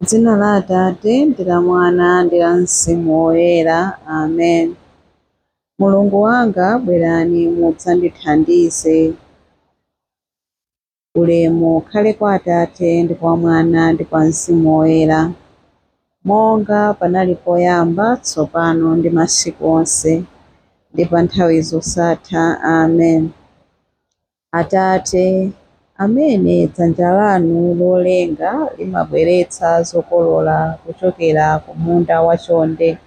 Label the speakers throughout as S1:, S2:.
S1: Dzina la Atate ndi la Mwana ndi la Mzimu Woyera. Amen. Mulungu wanga, bwerani mudzandithandize. Ulemu ukhale kwa Atate ndi kwa Mwana ndi kwa Mzimu Woyera, monga panali poyamba, tsopano ndi masiku onse, ndi pa nthawi zosatha. Amen. Atate, amene dzanja lanu lolenga limabweretsa zokolola kuchokera ku munda wachonde,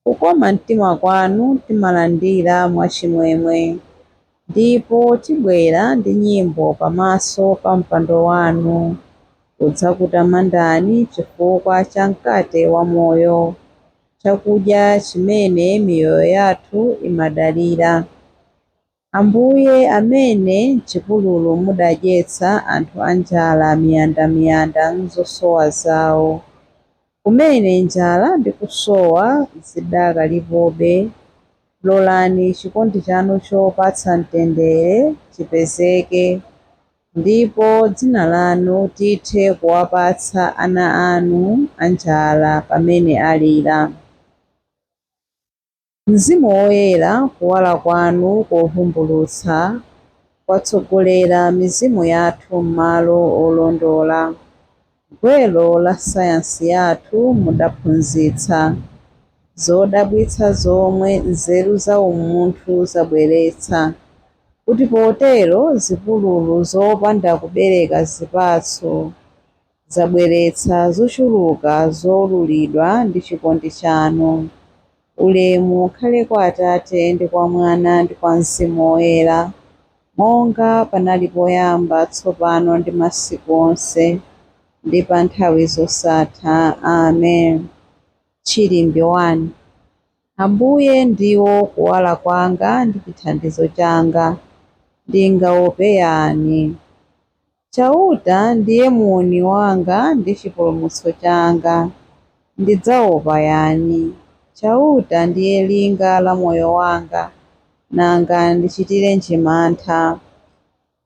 S1: kukoma mtima kwanu timalandira mwachimwemwe, ndipo tibwera ndi nyimbo pamaso pa mpando wanu, kudzakutamandani chifukwa cha mkate wamoyo, chakudya chimene miyoyo yathu imadalira. Ambuye amene m'chipululu mudadyetsa anthu anjala miyandamiyanda m'zosowa zawo, kumene njala ndi kusowa zidakalipobe, lolani chikondi chanu chopatsa mtendere chipezeke, ndipo dzina lanu tithe kuwapatsa ana anu anjala pamene alira. Mzimu Woyera, kuwala kwanu kovumbulutsa kwatsogolera mizimu yathu m'malo olondola. Gwero la sayansi yathu mudaphunzitsa, zodabwitsa zomwe nzeru za umunthu zabweretsa, kuti potero zipululu zopanda kubereka zipatso zabweretsa zochuluka zowululidwa ndi chikondi chanu. Ulemu ukhale kwa Atate ndi kwa Mwana ndi kwa Mzimu Woyera, monga panali poyamba, tsopano ndi masiku onse, ndi pa nthawi zosatha. Amen. Chilimbi 1. Ambuye ndiwo kuwala kwanga ndi chithandizo changa, ndingaope yani? Chauta ndiye muuni wanga ndi chipulumutso changa, ndidzaopa yani? Chauta ndiye linga la moyo wanga, nanga ndichitirenji mantha?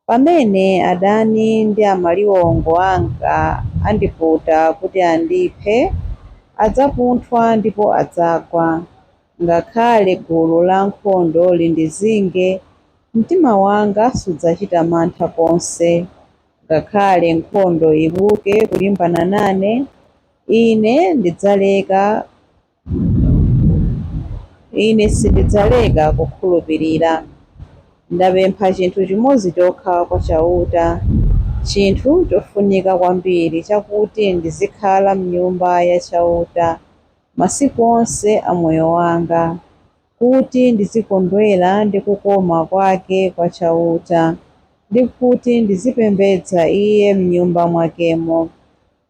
S1: Pamene adani ndi amaliwongo anga andiputa kuti andiphe, adzapunthwa ndipo adzagwa. Ngakhale gulu la ankhondo lindizinge, mtima wanga sudzachita mantha konse. Ngakhale nkhondo ibuke kulimbana nane, ine sindidzaleka kukhulupirira. Ndapempha chinthu chimodzi chokha kwa Chauta, chinthu chofunika kwambiri, chakuti ndizikhala m'nyumba ya Chauta masiku onse a moyo wanga, kuti ndizikondwera ndi kukoma kwake kwa Chauta, ndi kuti ndizipembedza Iye m'nyumba mwakemo.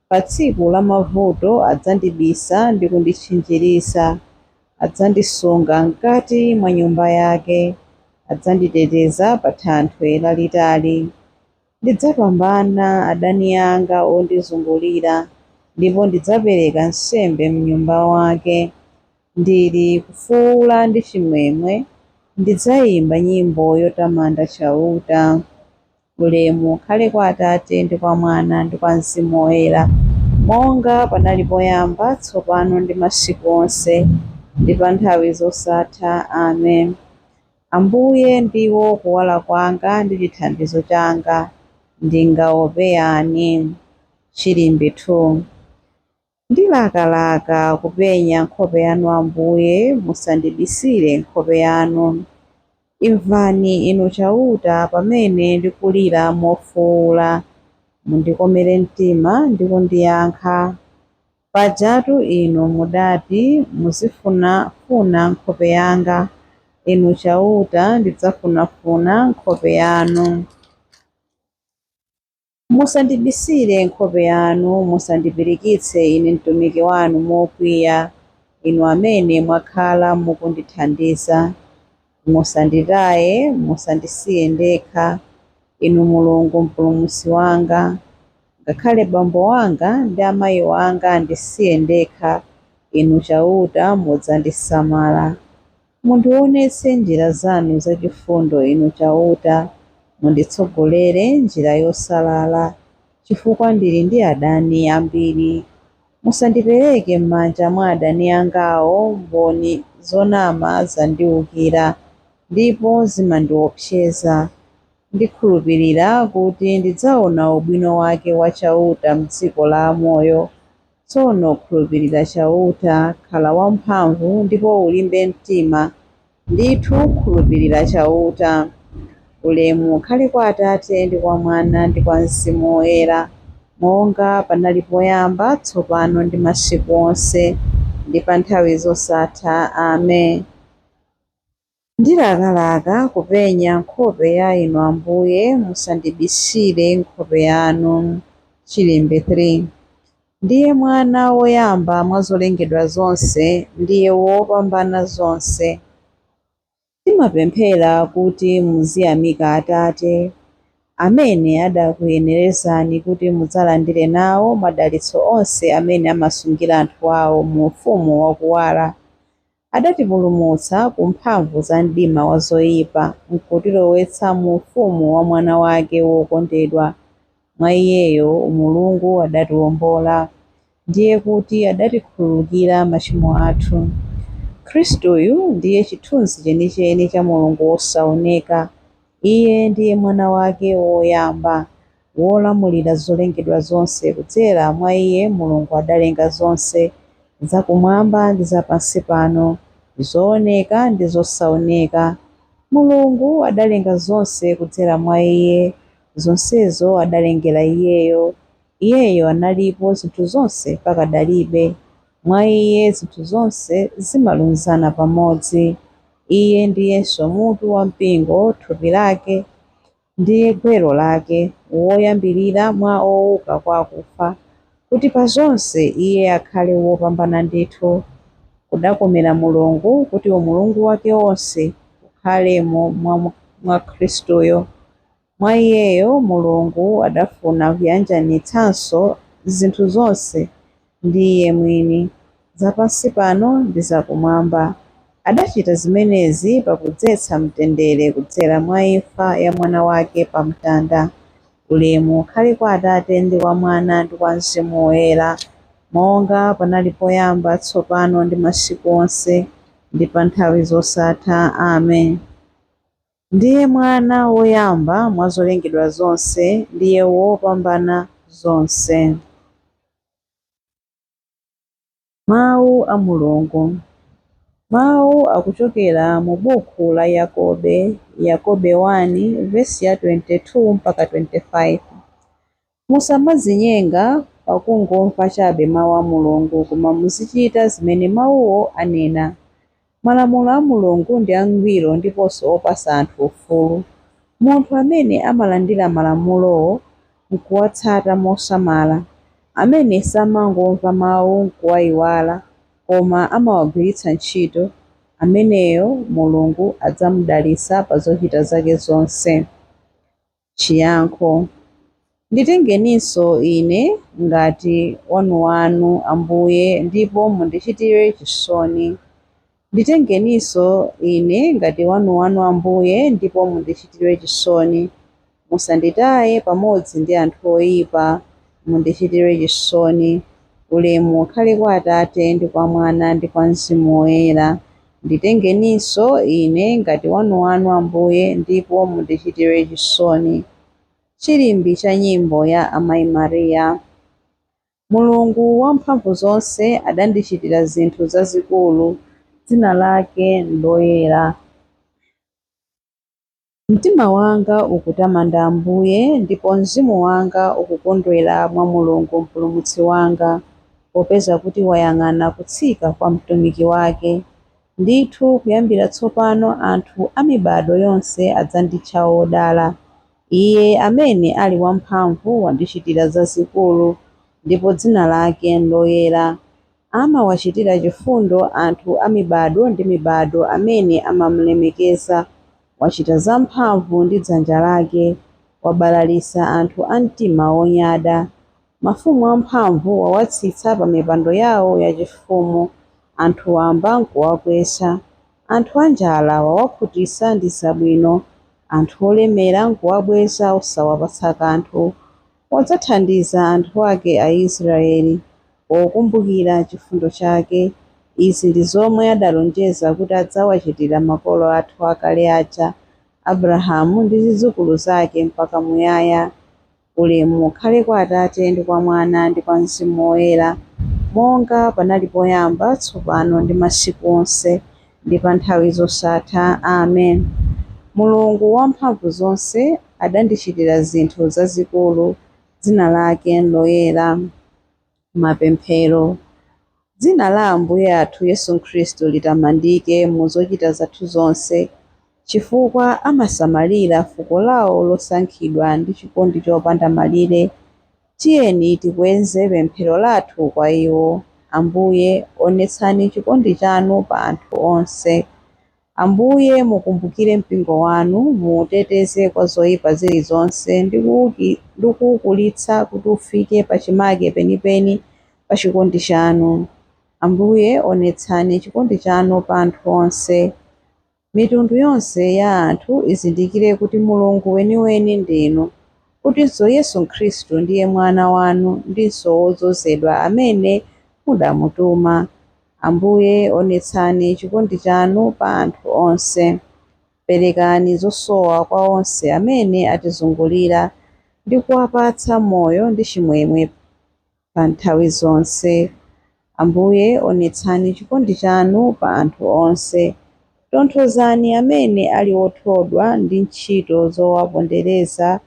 S1: Pa tsiku la mavuto adzandibisa ndi kunditchinjiriza, adzandisunga mkati mwa nyumba yake, adzanditeteza pa thanthwe lalitali. Ndidzapambana adani anga ondizungulira, ndipo ndidzapereka nsembe m'nyumba mwake. Ndili kufuwula ndi chimwemwe, ndidzayimba nyimbo yotamanda Chauta. Ulemu ukhale kwa Atate ndi kwa Mwana ndi kwa Mzimu Woyera, monga panali poyamba, tsopano ndi masiku onse, ndi pa nthawi zosatha. Amen. Ambuye ndiwo kuwala kwanga ndi chithandizo changa, ndingaope yani? Chilimbi 2. Ndilakalaka kupenya nkhope yanu Ambuye, musandibisire nkhope yanu. Imvani Inu Chauta pamene ndikulira mofuwula, mundikomere mtima ndi kundiyankha. Pajatu Inu mudati, muzifunafuna nkhope yanga. Inu Chauta, ndidzafunafuna nkhope yanu. Musandibisire nkhope yanu, musandipirikitse ine mtumiki wanu mokwiya, inu amene mwakhala mukundithandiza. Musanditaye, musandisiye ndekha, Inu Mulungu Mpulumutsi wanga. Ngakhale bambo wanga ndi amayi wanga andisiye ndekha, Inu Chauta mudzandisamala. Mundionetse njira zanu zachifundo Inu Chauta, munditsogolere njira yosalala, chifukwa ndili ndi adani ambiri. Musandipereke m'manja mwa adani angawo, mboni zonama zandiwukira, ndipo zimandiopseza. Ndikhulupirira kuti ndidzaona ubwino wake wa Chauta m'dziko la amoyo. Tsono khulupirira Chauta, khala wamphamvu ndipo ulimbe mtima. Ndithu khulupirira Chauta. Ulemu ukhale kwa Atate ndi kwa Mwana ndi kwa Mzimu Woyera, monga panali poyamba, tsopano ndi masiku onse, ndi pa nthawi zosatha. Amen. Ndilakalaka kupenya nkhope ya Inu Ambuye, musandibisire nkhope yanu. Chilimbi 3. Ndiye mwana woyamba mwa zolengedwa zonse, ndiye wopambana zonse. Timapemphera kuti muziyamika Atate, amene adakuyenerezani kuti mudzalandire nawo madalitso onse amene amasungira anthu awo mu ufumu wakuwala. Adatipulumutsa ku mphamvu za mdima wa zoyipa, n'kutilowetsa mu ufumu wa Mwana wake wokondedwa. Mwa Iyeyo Mulungu adatiwombola, ndiye kuti adatikhululukira machimo athu. Khristuyu ndiye chithunzi chenicheni cha Mulungu wosaoneka. Iye ndiye Mwana wake woyamba, wolamulira zolengedwa zonse. Kudzera mwa Iye Mulungu adalenga zonse, zakumwamba ndi zapansi pano, zooneka ndi zosaoneka. Mulungu adalenga zonse kudzera mwa Iye, zonsezo adalengera Iyeyo. Iyeyo analipo zinthu zonse pakadalibe. Mwa Iye zinthu zonse zimalunzana pamodzi. Iye ndiyenso mutu wa mpingo, thupi lake, ndiye gwero lake, woyambirira mwa owuka kwa akufa, kuti pa zonse Iye akhale wopambana ndithu. Kudakomera Mulungu kuti umulungu wake wonse ukhalemo mwa Khristuyo. Mwa Iyeyo Mulungu adafuna kuyanjanitsanso zinthu zonse ndi Iye mwini, zapansi pano ndi zakumwamba. Adachita zimenezi pakudzetsa mtendere kudzera mwa imfa ya Mwana wake pa mtanda. Ulemu ukhale kwa Atate ndi kwa Mwana ndi kwa Mzimu Woyera, monga panali poyamba, tsopano ndi masiku onse, ndi pa nthawi zosatha. Amen. Ndiye Mwana woyamba mwa zolengedwa zonse, ndiye wopambana zonse. Mawu a Mulungu. Mawu akuchokera mu buku la Yakobe, Yakobe 1, vesi ya 22 mpaka 25. Musamadzinyenga pakungomva chabe mawu a Mulungu, koma muzichita zimene mawuwo anena. Malamulo a Mulungu ndi angwiro ndiponso opatsa anthu ufulu. Munthu amene amalandira malamulowo n'kuwatsata mosamala, amene samangomva mawu n'kuwayiwala, koma amawagwiritsa ntchito, ameneyo Mulungu adzamudalitsa pa zochita zake zonse. Chiyankho. Nditengeninso ine ngati wanuwanu, Ambuye, ndipo mundichitire chisoni. Nditengeninso ine ngati wanuwanu, Ambuye, ndipo mundichitire chisoni. Musanditaye pamodzi ndi anthu oyipa, mundichitire chisoni. Ulemu ukhale kwa Atate ndi kwa Mwana ndi kwa Mzimu Woyera. Nditengeninso ine ngati wanuwanu, Ambuye, ndipo mundichitire chisoni. Chilimbi cha nyimbo ya Amayi Mariya. Mulungu wamphamvu zonse adandichitira zinthu zazikulu, dzina lake n'loyera. Mtima wanga ukutamanda Ambuye, ndipo mzimu wanga ukukondwera mwa Mulungu Mpulumutsi wanga, popeza kuti wayang'ana kutsika kwa mtumiki wake. Ndithu kuyambira tsopano anthu a mibado yonse adzanditcha wodala. Iye amene ali wamphamvu wandichitira zazikulu, ndipo dzina lake n'loyera. Amawachitira chifundo anthu a mibado ndi mibado amene amamulemekeza. Wachita zamphamvu ndi dzanja lake, wabalalitsa anthu a mtima wonyada. Mafumu amphamvu wawatsitsa pa mipando yawo yachifumu, anthu wamba n'kuwakweza. Anthu anjala wawakhutitsa ndi zabwino, anthu olemera n'kuwabweza osawapatsa kanthu. Wadzathandiza anthu ake Aisraeli, Pokumbukira chifundo chake, izi ndi zomwe adalonjeza kuti adzawachitira makolo athu akale aja, Abrahamu ndi zidzukulu zake mpaka muyaya. Ulemu ukhale kwa Atate ndi kwa Mwana ndi kwa Mzimu Woyera, monga panali poyamba, tsopano ndi masiku onse, ndi pa nthawi zosatha. Amen. Mulungu wamphamvu zonse adandichitira zinthu zazikulu, dzina lake loyera. Mapemphero. Dzina la Ambuye athu Yesu Khristu litamandike mu zochita zathu zonse, chifukwa amasamalira fuko lawo losankhidwa ndi chikondi chopanda malire. Tiyeni tikweze pemphero lathu kwa iwo. Ambuye, onetsani chikondi chanu pa anthu onse. Ambuye, mukumbukire mpingo wanu, muuteteze kwa zoyipa zilizonse ndi kuwukulitsa kuti ufike pachimake penipeni pa chikondi chanu. Ambuye, onetsani chikondi chanu pa anthu onse. Mitundu yonse ya anthu izindikire kuti Mulungu weniweni ndinu, kutinso Yesu Khristu ndiye Mwana wanu ndinso wodzozedwa amene mudamutuma. Ambuye, onetsani chikondi chanu pa anthu onse. Perekani zosowa kwa onse amene atizungulira ndi kuwapatsa moyo ndi chimwemwe pa nthawi zonse. Ambuye, onetsani chikondi chanu pa anthu onse. Tonthozani amene ali othodwa ndi ntchito zowapondereza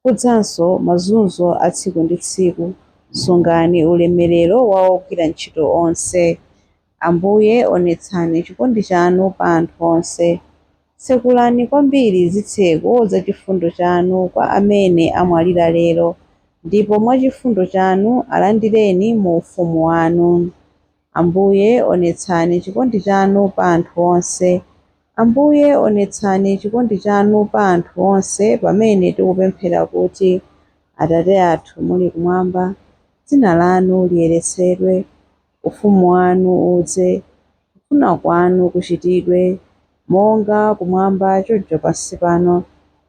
S1: kudzanso mazunzo a tsiku ndi tsiku. Sungani ulemerero wa ogwira ntchito onse. Ambuye, onetsani chikondi chanu pa anthu onse. Tsekulani kwambiri zitseko za chifundo chanu kwa amene amwalira lero, ndipo mwa chifundo chanu alandireni mu ufumu wanu. Ambuye, onetsani chikondi chanu pa anthu onse. Ambuye, onetsani chikondi chanu pa anthu onse pamene tikupemphera kuti, Atate athu muli kumwamba, dzina lanu liyeretsedwe, ufumu wanu udze, kufuna kwanu kuchitidwe, monga kumwamba choncho pansi pano.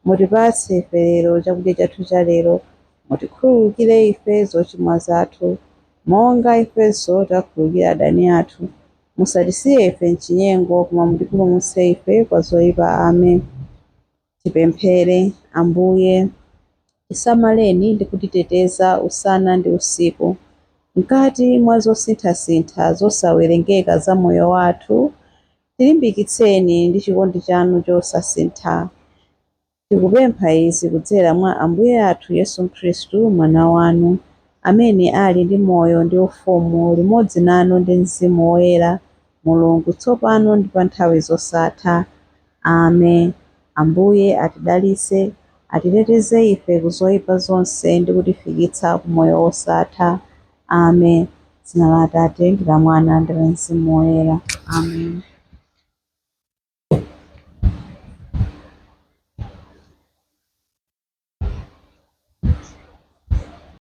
S1: Mutipatse ife lero chakudya chathu cha lero. Mutikhululukire ife zochimwa zathu, monga ifenso takhululukira adani athu. Musatisiye ife m'chinyengo, koma mutipulumutse ife kwa zoyipa. Amen. Tipemphere. Ambuye, tisamaleni ndi kutiteteza usana ndi usiku, mkati mwa zosinthasintha zosawerengeka za moyo wathu. Tilimbikitseni ndi chikondi chanu chosasintha. Tikupempha izi kudzera mwa Ambuye athu Yesu Khristu, Mwana wanu, amene ali ndi moyo ndi ufumu limodzi nanu ndi Mzimu Woyera, Mulungu, tsopano ndi pa nthawi zosatha. Amen. Ambuye atidalitse, atiteteze ife ku zoyipa zonse ndi kutifikitsa ku moyo wosatha. Amen. Dzina la Atate ndi la Mwana ndi la Mzimu Woyera. Amen.